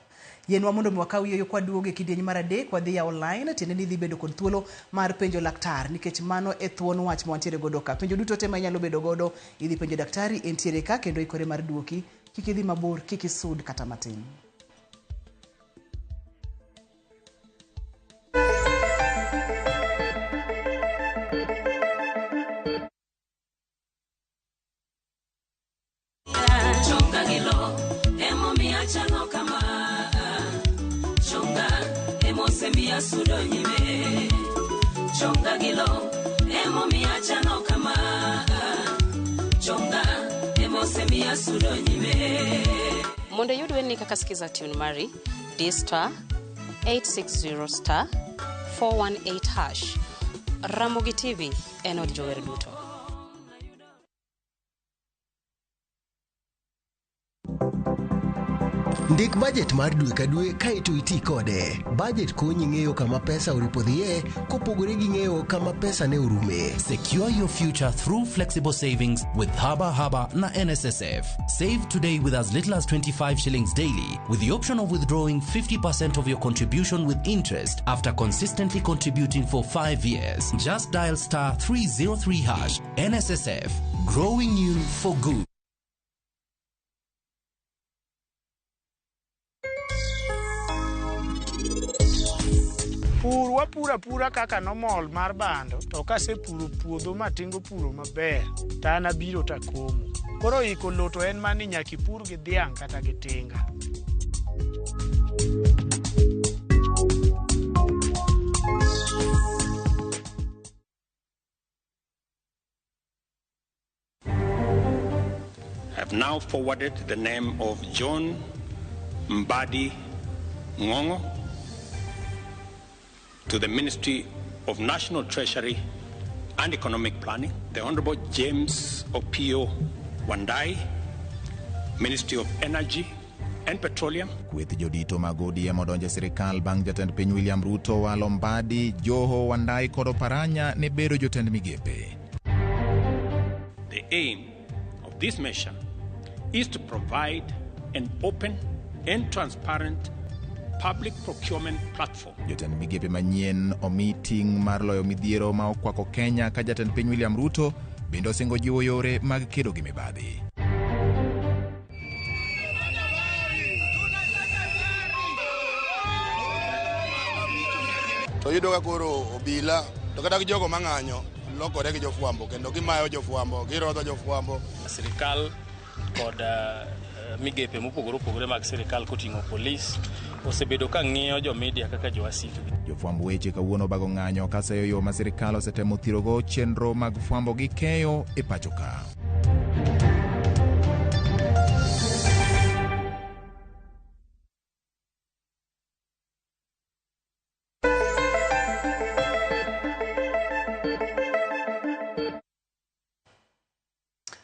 Yienwa mondo mi wakaw yueyo kwaduogo e kidieny mar 3 kwadhi yawo line, tiende ni idhi bedo kod thuolo mar penjo laktar, nikech mano e thuon wach ma wantiere godo ka. Penjo duto te ma inyalo bedo godo idhi penjo daktari, entiere ka kendo ikore mar duoki. Kik idhi mabor, kik isud kata matin. Chonga gi lo, emomiyo achalo kama. Chonga, emosemiyo asudo nyime. Chonga gi lo, emomiyo achalo kama. Chonga, emosemiyo asudo nyime. Mondo iyud wendni kaka Skiza tune mari, D star 860 star 418 hash. Ramogi TV en od jower duto. Ndik bajet mar dwe ka dwe kaeto iti kode. Bajet konyi ng'eyo kama pesa oripo dhiye kopogore gi ng'eyo kama pesa ne orume. Secure your future through flexible savings with Haba Haba na NSSF. Save today with as little as 25 shillings daily, with the option of withdrawing 50% of your contribution with interest after consistently contributing for 5 years. Just dial star 303 hash. NSSF, growing you for good. Pur wapuro apura kaka nomol mar bando, to kasepuro puodho matingo puro maber, to an abiro takomo. Koro iko lowo to en mana ni nyaka ipur gi dhiang' kata gi tinga. I have now forwarded the name of John Mbadi Ngongo to the Ministry of National Treasury and Economic Planning, the Honorable James Opiyo Wandayi, Ministry of Energy and Petroleum. Kweth jodito mag ODM odonjo e sirikal bang' jatend piny William Ruto walo Mbadi, Joho, Wandayi kod Oparanya ne bedo jotend migepe. The aim of this measure is to provide an open and transparent public procurement platform. Jotend migepe manyien omi ting' mar loyo midhiero ma okwako Kenya ka jatend piny William Ruto bende osingo jiwo yore mag kedo gi mibadhi. To iyudo ka koro obila to kata gi jogo mang'anyo lokore gi jofwambo kendo gimayo jofwambo, girodho jofwambo. Sirikal kod migepe mopogore opogore mag sirikal koting'o polis osebedo ka ng'iyo jo media kaka jowasikgi. Jofwamb weche kawuono obago ng'anyo kaseyo yo ma sirikal osetemo thirogo chenro mag fwambo gi keyo e pacho ka.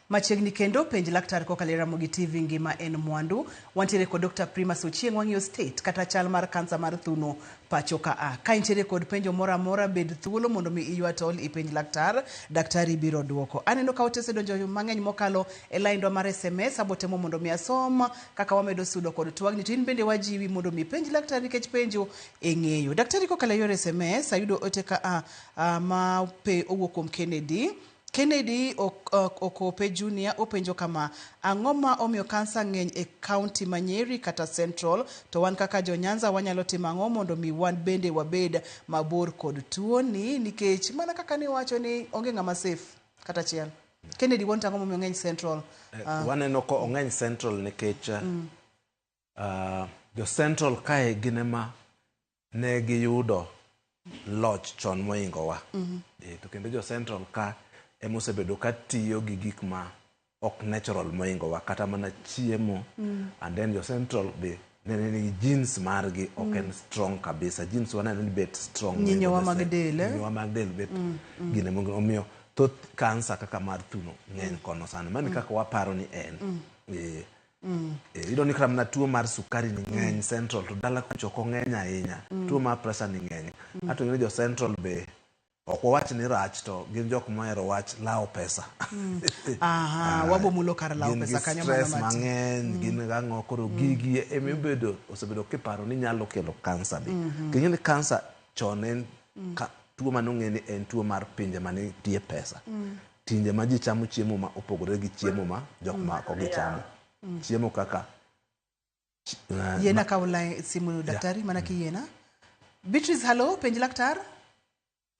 Machiegni kendo penj laktar kokalo e Ramogi TV ngima en mwandu. Wantiere kod Dr. Primus Ochieng wang'iyo state kata chal mar kansa mar thuno pacho ka a. Ka intiere kod penjo moro amora bed thuolo mondo mi iywa tol ipenj laktar, daktari biro duoko. Aneno ka ote osedonjo mang'eny mokalo e laindwa mar SMS, abotemo mondo mi asom kaka wamedo sudo kod twagni to in bende wajiwi mondo mi ipenj laktar nikech penjo e ng'eyo. Daktari kokalo e yor SMS ayudo ote ka a ma owuok kuom Kennedy. Kennedy Okope Junior openjo kama, ang'o ma omiyo kansa ng'eny e kaunti ma Nyeri kata Central, to wan kaka jo Nyanza wanyalo timo ang'o mondo mi wan bende wabed mabor kod tuoni, nikech mana kaka niwacho ni onge ng'ama safe kata achiel. Kennedy, wan to ang'o momiyo ong'eny Central? Waneno ko ong'eny Central nikech jo Central kae gin ema ne giyudo loch chon moingowa. To kendo jo Central ka ema osebedo ka tiyo gi gik ma ok natural moingowa, kata mana chiemo. And then jo Central be nene ni genes margi ok en strong kabisa. Genes waneno ni bet strong Nyinyowa mag del, eh? Nyinyowa mag del bet gine omiyo thoth kansa kaka mar thuno ng'eny kono sana. Mano kaka waparo ni en. Iyudo ni kata mana tuo mar sukari ni ng'eny Central, to dala kucho ok ong'eny ahinya. Tuo mar pressure ni ng'eny. Ato ing'e ni jo Central be ok wawach ni rach, to gin jok mohero wach lawo pesa. Aha, wabomulo kar lawo pesa kanyo mana stress mang'eny, gin gang'o koro gigi emibedo osebedo kiparo ni nyalo kelo kansa be. King'e ni kansa chon en tuo manong'e ni en tuo mar pinje manitie pesa. Tinde ma ji chamo chiemo ma opogore gi chiemo ma jok moko gichamo. Chiemo kaka Yiena kawo simu daktari, mana kiyiena. Beatrice, hello, penj laktar.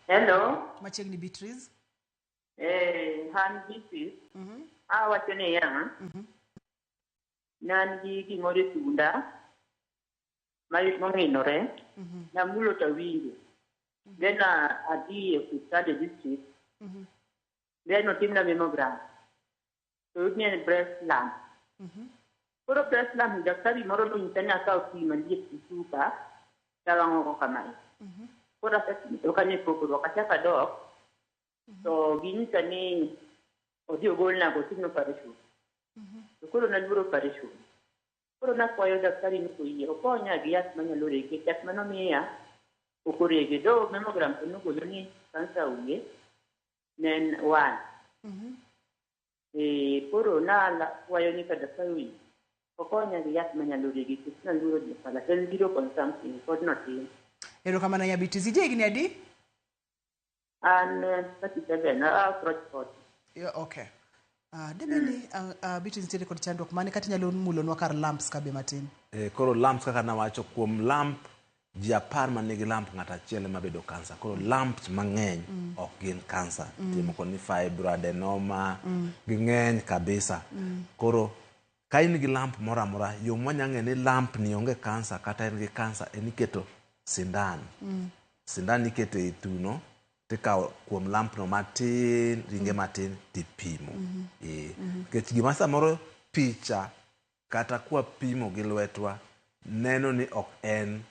Hello. Machiegni Beatrice. Han Beatrice. Awacho niya, ne an gi gimoro e thunda mong'inore, namulo to awinjo. Then adhi e osiptal e district, then otimna mammogram. To oyud ni en breast lump. Koro breast lump, daktari moro nonyisa ni akaw pi maliet gi chupa, tawang'o go kamae. Koro asetimo to ok ane pogruok, achako adok, to ginyisa ni odhi ogolna go, otimna operation. To koro naluoro operation. Koro nakwayo daktari ni koyie okonya gi yath manyalo rege, yath manomiya ok orege. Do mammogram to nogolo ni kansa onge, ne en 1. Koro nakwayo ni ka daktari oyie okonya gi yath manyalo rege, nikech naluoro dhi e pala, to en 0 something, pod notin. Erokamano ya Beatrice. Ija higni adi? An 37, approach 40. Yeah, okay. Debe ni Beatrice nitiere kod chandruok mane kata inyalo mulonwa kar lumps ka be matin? Koro lumps kaka nawacho kuom lump, ji 10 manigi lump ng'ato achiel ema bedo kansa. Koro lumps mang'eny ok gin kansa. Nitie moko ni fibroadenoma, ging'eny kabisa. Koro ka in gi lump moro amora, yo mwanya ng'e ni lump ni onge kansa kata en gi kansa en iketo sindan. Sindan iketo e thuno, tikawo kuom lump no matin, ringe matin, tipimo. Nikech gima samoro picha kata kwa pimo gi lwetwa neno ni ok en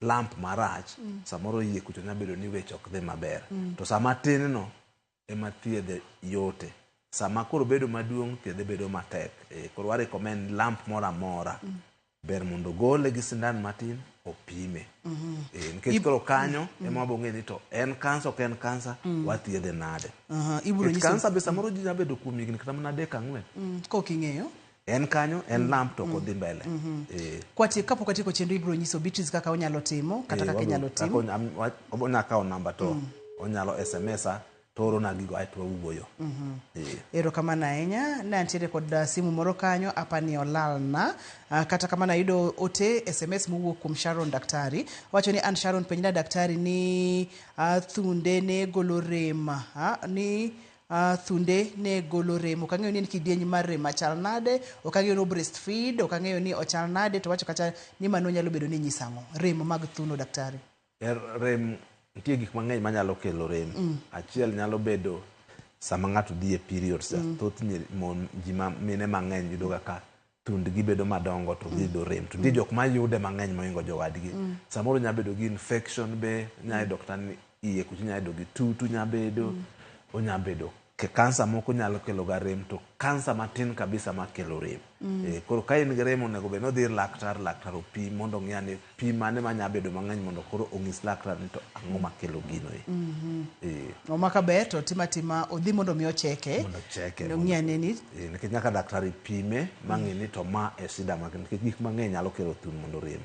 lump marach, samoro yie kucho nyalo bedo ni weche ok dhi maber. To sama tin no ema thiedhe yote. Sama koro bedo maduong', thiedhe bedo matek. Koro wa recommend lump moro amora ber mondo gole gi sindan matin opime. Nikech koro kanyo ema wabong'e ni to en kansa ok en kansa, wathiedhe nade. Nikech kansa be samoro ji nyalo bedo kuom higni kata mana 3 4. Kok ing'eyo. En kanyo, en lump to ok odhi mbele. Kapok watieko chenro ibiro nyiso Beatrice kaka onyalo timo, kata kaka inyalo timo. Onyalo kawo namba to onyalo SMS-a to oorona gigo aeto wawuoyo. Erokamano ahinya. Ne antiere kod simu moro kanyo, apani olalna. Kata kamano ayudo ote SMS mowuok kuom Sharon daktari. Wacho ni an Sharon, penjna daktari ni thunde ne golo rem. Ni thunde ne golo rem. Ok ang'eyo ni en kidieny mar rem machal nade, ok ang'eyo ni breastfeed, ok ang'eyo ni ochal nade, to wacho kata ni mano nyalo bedo ni nyiso ang'o. Rem mag thuno daktari. Rem nitie gik mang'eny manyalo kelo rem. Achiel nyalo bedo sama ng'ato dhi e periods. Thoth ji mine mang'eny yudo ga ka thundgi bedo madongo to giyudo rem. To nitie jok mayude mang'eny mohingo jowadgi. Samoro nyalo bedo gi infection be, nyalo yudo kata ni iye kucho nyalo yudo gi tutu nyalo bedo, onyalo bedo Kansa moko nyalo kelo ga rem, to kansa matin kabisa makelo rem. Koro ka in gi rem, onego bed ni odhi ir laktar, laktar opim mondo ong'i ane pim mane manya bedo mang'eny mondo koro onyis laktar ni to ang'o makelo gino e. Omaka ber to tima tima odhi mondo mi ocheke. Mondo ocheke. Mondo ong'i ane ni Nikech nyaka daktari pime mang'e ni to ma e shida mage, nikech gik mang'eny nyalo kelo thun mondo rem.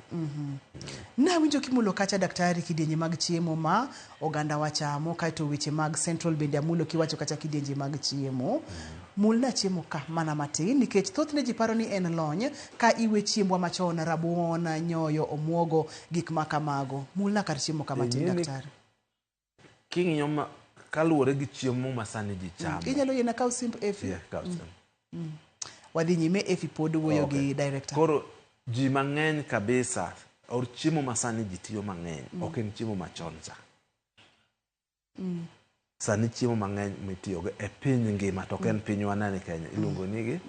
Nawinjo kimulo kacha daktari kidienje mag chiemo ma oganda wachamo, kaeto weche mag central bende amulo kiwacho kacha kidienje mag chiemo. Mulna chiemo ka mana matin, nikech thothne ji paro ni en lony ka iwe chiembwa machon, rabuon, nyoyo, omuogo, gik ma kamago. Mulna kar chiemo ka matin, daktari. King'iyo ma kaluwore gi chiemo ma sani ji chamo. Inyalo yiena kaw simb Efi? Yeah, kaw simb. Wadhi nyime, Efi pod wuoyo gi director. Koro ji mang'eny kabisa, or chiemo ma sani ji tiyo mang'eny, ok en chiemo machon cha. Sani chiemo mang'eny mitiyogo e piny ngima, to ok en pinywa nani Kenya, iluongo ni gi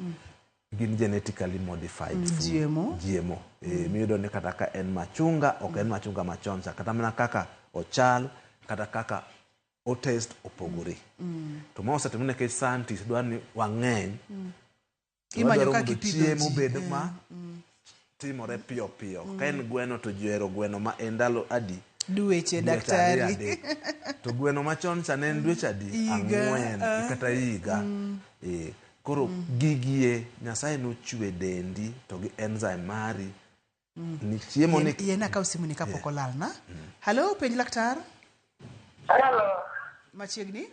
gin genetically modified food. GMO. GMO. Miyudo ni kata ka en machunga, ok en machunga machon cha, kata mana kaka ochal, kata kaka otest opogore. To ma osetimore nikech scientist dwaro ni wang'eny. Imanyo Wadwaro kaka mondo ipidho chiemo ji. bed ma timore piyo piyo. Ka en gweno to ji ohero gweno ma en ndalo adi? Dweche, Dweche daktari. ariyo, adek. To gweno machon cha ne en dweche adi? Higa, Ang'wen kata higa. Koro gigie Nyasaye nochwe dendi to gi enzyme mari ni chiemo ni Yiena akaw simu ni kapok olalna. Hello, penj laktar. Hello. Machiegni?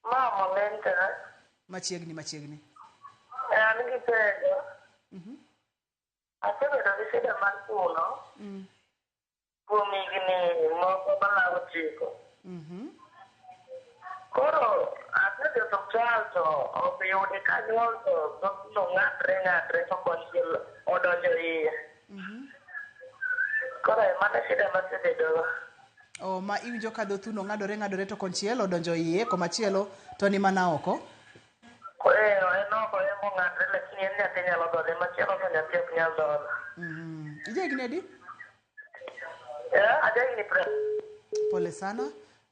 Mama Lenta. Machiegni, machiegni. An gi penjo. Asebedo gi shida mar thuno kuom higni moko malawo 9. Koro asedhi osuptal to ok yude kanyuol to dhothno ng'adre to konchiel odonjo iye. Koro mano shida masebedogo. O ma iwinjo ka dho thuno ng'adore to konchiel odonjo iye, komachielo to ni mana oko. En oko ema ong'adre, lakini en nyathi nyalo dhodhe, machielo to nyathi ok nyal dhodho. Ija higni adi? Aja higni 20. Pole sana.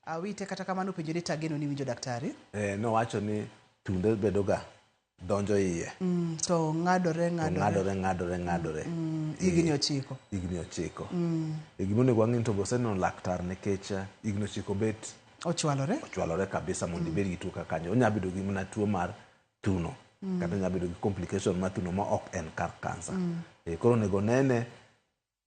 Awite kata kamano penjo ni tageno ni winjo daktari. Nowacho ni thunde bedoga donjo iye. To ng'adore. Ng'adore. Higni 9. Higni 9. Gima onego wang'e to oseneno laktar nikech higni 9 bet ochwalore. Ochwalore kabisa mondo ibed gi tuo kaka kanyo. Onya bedo gi mana tuo mar thuno. Kata onya bedo gi complication mar thuno ma ok en kar kansa. Koro onego nene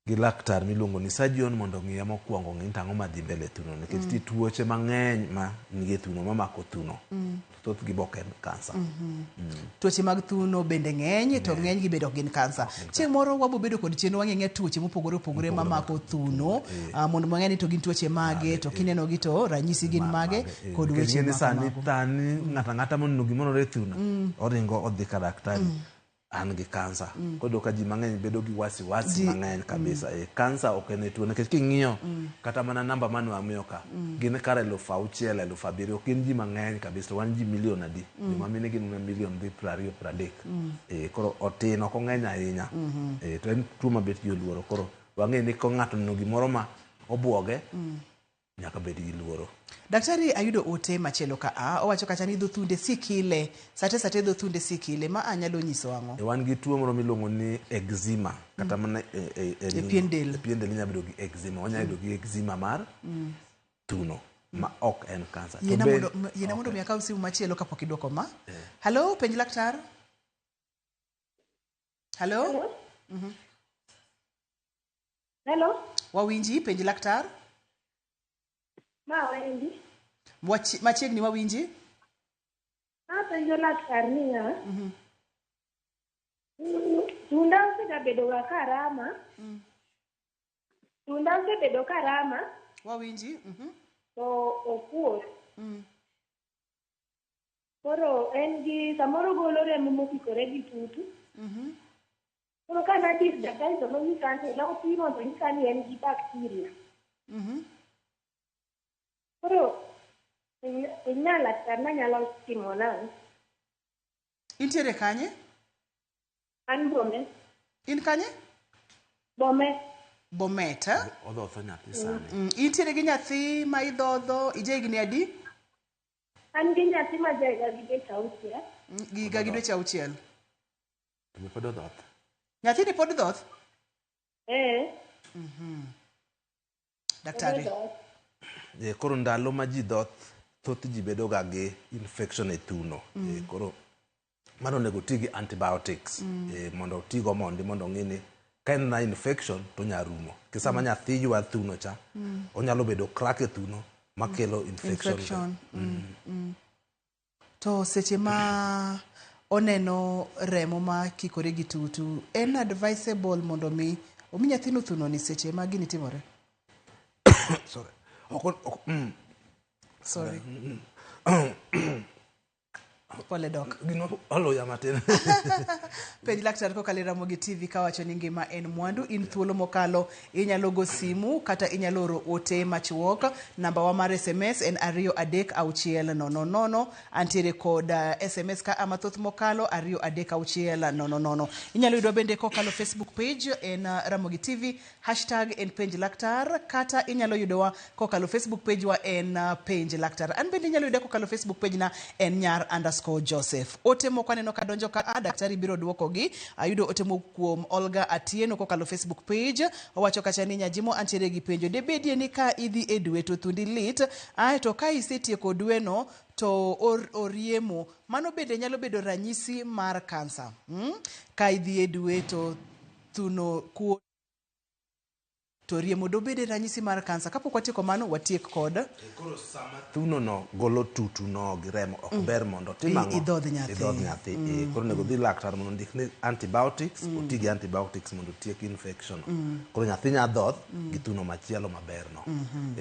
gi laktar miluongo ni surgeon mondo ong'iye mokwongo ng'i to ang'o madhi mbele thuno, nikech nitie tuoche mang'eny ma nigi thuno mamako thuno. Thothgi be ok en kansa. Tuoche mag thuno bende ng'eny, to ng'eny gi bende ok gin kansa. Chieng' moro wabo bedo kod chenro wang'e tuoche mopogore opogore mamako thuno, mondo wang'e ni to gin tuoche mage, to kineno gi to ranyisi gin mage, kod weche ma sani kamago. Tani ng'ato ang'ata moneno gimoro e thuno, oringo odhi ka daktari. An gi kansa. Kodo ka ji mang'eny bedo gi wasiwasi mang'eny kabisa. Kansa ok en tuo, nikech king'iyo kata mana namba mane wamiyo ka, gin kar 6,000, 7,000, ok gin ji mang'eny kabisa, wan ji milion adi? Joma mine gin mana milion dhi 20, 30. Koro otin, ok ong'eny ahinya. To en tuo mabet ji oluoro. Koro wang'e ni ka ng'ato oneno gimoro ma obuoge, nyaka bed gi luoro. Daktari, ayudo ote machielo ka a owacho kacha ni dho thunde sikile, sate dho thunde sikile, ma anyalo nyiso ang'o? Wan gi tuo moro miluongo ni eczema, kata mana e pien del. E pien del inyalo bedo gi eczema, wanyalo bedo gi eczema mar thuno ma ok en kansa. Yiena mondo mi akaw simu machielo kapok idwoko ma. Hello, penj laktar. Hello? Hello? Wawinji, penj laktar. Ma wendi. Machiegni wawinji? Apenjo laktar niya. Thunda osegabedo ga karama. Thunda osebedo karama. Wawinji. To okuot. Koro en gi samoro golo remo mokikore gi tutu. Koro ka nadhi ir daktari to nonyisa ni nopimo to onyisa ni en gi bacteria. Koro inyalo laktar nanyalo timo nang'o? Intiere kanye? An Bomet. In kanye? Bomet. Bomet. Odhodho nyathi sani. Intiere gi nyathi ma idhodho, ija higni adi? An gi nyathi ma ja higa gi dweche 6. Gi higa gi dweche 6. To be pod odhoth. Nyathini pod dhoth? Eh. Daktari. Koro ndalo ma ji dhoth, thoth ji bedo ga gi infection e thuno. Koro mano onego ti gi antibiotics. Mondo otigo mondi mondo ong'i ni ka en na infection to onya rumo. Ki sama nyathi ywa thuno cha, onyalo bedo crack e thuno makelo infection. To seche ma oneno remo ma kikore gi tutu, en advisable mondo mi omi nyathino thuno ni seche ma gini timore? Sorry. Sorry. Pole dok. Gino oloya matin. Penj laktar kokalo e Ramogi TV kawacho ni ngima en mwandu, in thuolo mokalo inyalo go simu kata inyalo oro ote machuok. Namba wa mar SMS en 2 3 6 0 0. Antiere kod SMS ka ama thoth mokalo 2 3 6 0 0. Inyalo yudwa bende kokalo Facebook page en Ramogi TV, hashtag en penj laktar, kata inyalo yudowa kokalo Facebook page wa en penj laktar. An bende inyalo yuda kokalo Facebook page na en nyar_Joseph. Ote moko aneno ka donjo ka daktari biro duokogi. Ayudo ote moko kuom Olga Atieno kokalo Facebook page. Owacho kacha ni Nyajimo antiere gi penjo. Debedie ni ka idhi e dwe to thundi lit, aeto ka isetieko dweno to oriemo, mano bende nyalo bedo ranyisi mar kansa. Ka idhi e dwe to thuno kuo to riemo dobede ranyisi mar kansa. Kapok watieko mano, watiek kod koro sama thuno no golo tutu no gi remo ok ber mondo tim ang'o? Idhodh nyathi. Idhodh nyathi. Koro onego dhi laktar mondo ondik ni antibiotics, oti gi antibiotics mondo otiek infection. Koro nyathi nya dhoth gi thuno machielo maber no.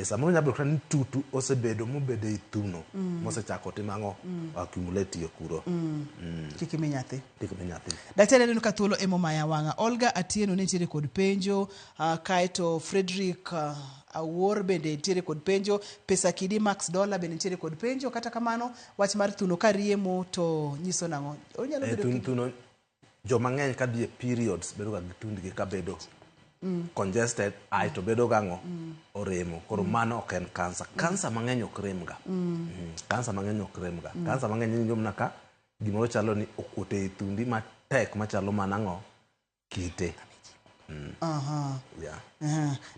Samoro nyalo bedo kata ni tutu osebedo mobedo ei thuno, mosechako timo ang'o? Accumulate e kuro. Kik imi nyathi. Kik imi nyathi. Daktari aneno ka thuolo emomaya wang'a. Olga Atieno nitiere kod penjo, kaeto Frederick Awuor bende nitiere kod penjo, Pesa Kidi Max Dollar bende nitiere kod penjo. Kata kamano, wach mar thuno ka riemo to nyiso nang'o? Onyalo bedo thuno, joma ng'eny ka dhi e periods bedo ga gi thundgi ka bedo congested, aeto bedo gang'o? Oremo. Koro mano ok en kansa. Kansa mang'eny ok rem ga. Kansa mang'eny ok rem ga. Kansa mang'eny iwinjo mana ka gimoro chalo ni okuot ei thundi matek machalo mana ang'o? Kite. Yeah.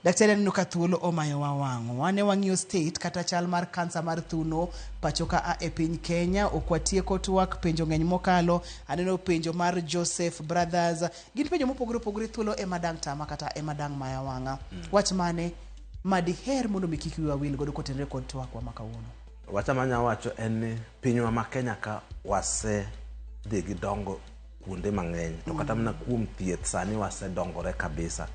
Daktari aneno ka thuolo omayowa wang'o. Wane wang'iyo state kata chal mar kansa mar thuno pacho ka a e piny Kenya. Ok watieko twak, penjo ng'eny mokalo. Aneno penjo mar Joseph Brothers. Gin penjo mopogore opogore, thuolo ema dang' tama kata ema dang' maya wang'a. Wach mane madiher mondo mi kik wiwa wil godo kotenore kod twakwa ma kawuono? Wach manya wacho en ni pinywa ma Kenya ka wase dhi gi dongo kuonde mang'eny, to kata mana kuom thieth sani wasedongore kabisa.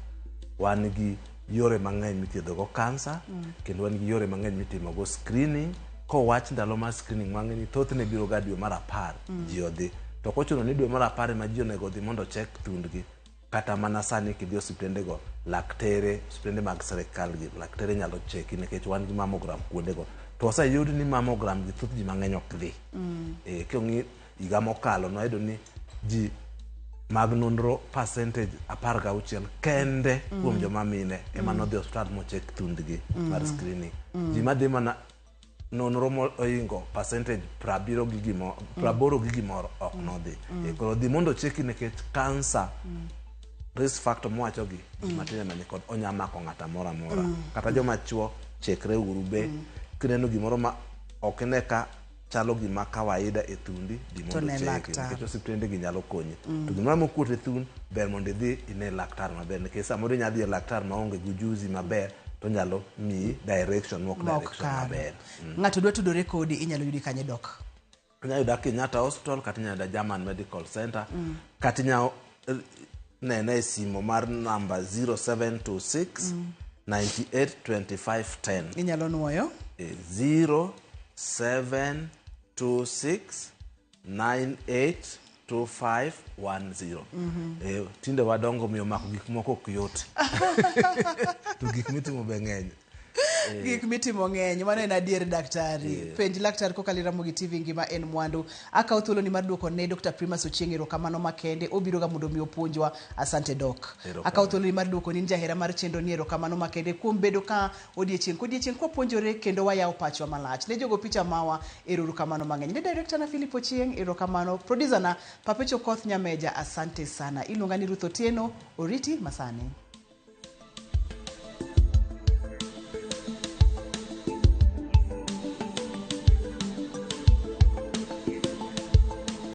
Wan gi yore mang'eny mithiedhogo kansa, kendo wan gi yore mang'eny mitimogo screening. Kowach ndalo mar screening wang'e ni thothne biro ga dwe mar 10 ji odhi, to ok ochuno ni dwe mar 10 ema ji onego odhi mondo ochek thundgi. Kata mana sani kidhi osiptendego, laktere, osiptende mag sirikal gi, laktere nyalo cheki nikech wan gi mammogram kuondego. To oseyud ni mammogram gi thoth ji mang'eny ok dhi. Kong'i higa mokalo nwayudo ni ji mag nonro percentage 16 kende kuom joma mine ema nodhi osiptal mochek thundgi mar screening. Ji madhi mana nonro moingo percentage 70 gi gimoro, 80 gi gimoro ok nodhi. Koro dhi mondo ocheki nikech kansa risk factor mwacho gi ji matin ema nikod onya mako ng'ato amora amora. Kata joma chuo chekre uru be kineno gimoro ma ok ine ka chalo gima kawaida e thundi, dhi mondo ocheki nikech osiptende gi nyalo konyi. To gimoro mokuot e thun ber mondo idhi ine laktar maber, nikech samoro inya dhi e laktar maonge gi ujuzi maber to nyalo miyi direction mok direction maber. Ng'ato dwa tudore kodi, inyalo yudi kanye dok? Inyalo yuda Kenyatta Hospital, kata inyalo yuda German Medical Center, kata inyalo nene e simo mar namba 0726 98 25 10. Inyalo nuoyo? 0726 98 25 10. Tinde wadongo miyo mako gik moko ok yot. To gik mitimo be ng'eny. Gik mitimo ng'eny, mano en adier daktari. Penj laktar kokalo e Ramogi TV ngima en mwandu. Akawo thuoloni mar duoko ne Dr. Primus Ochieng' erokamano makende, obiro ga mondo mi opuonjwa. Asante Dok. Erokamano. Akawo thuoloni mar duoko ni jahera mar chenro ni erokamano makende kuom bedo ka odiechieng' kodiechieng' kwapuonjore kendo wayawo pachwa malach. Ne jogo picha mawa, erokamano mang'eny. Ne director na Philip Ochieng', erokamano. Producer na Papecho Koth Nyameja, asante sana. Iluonga ni Ruth Otieno, oriti masani.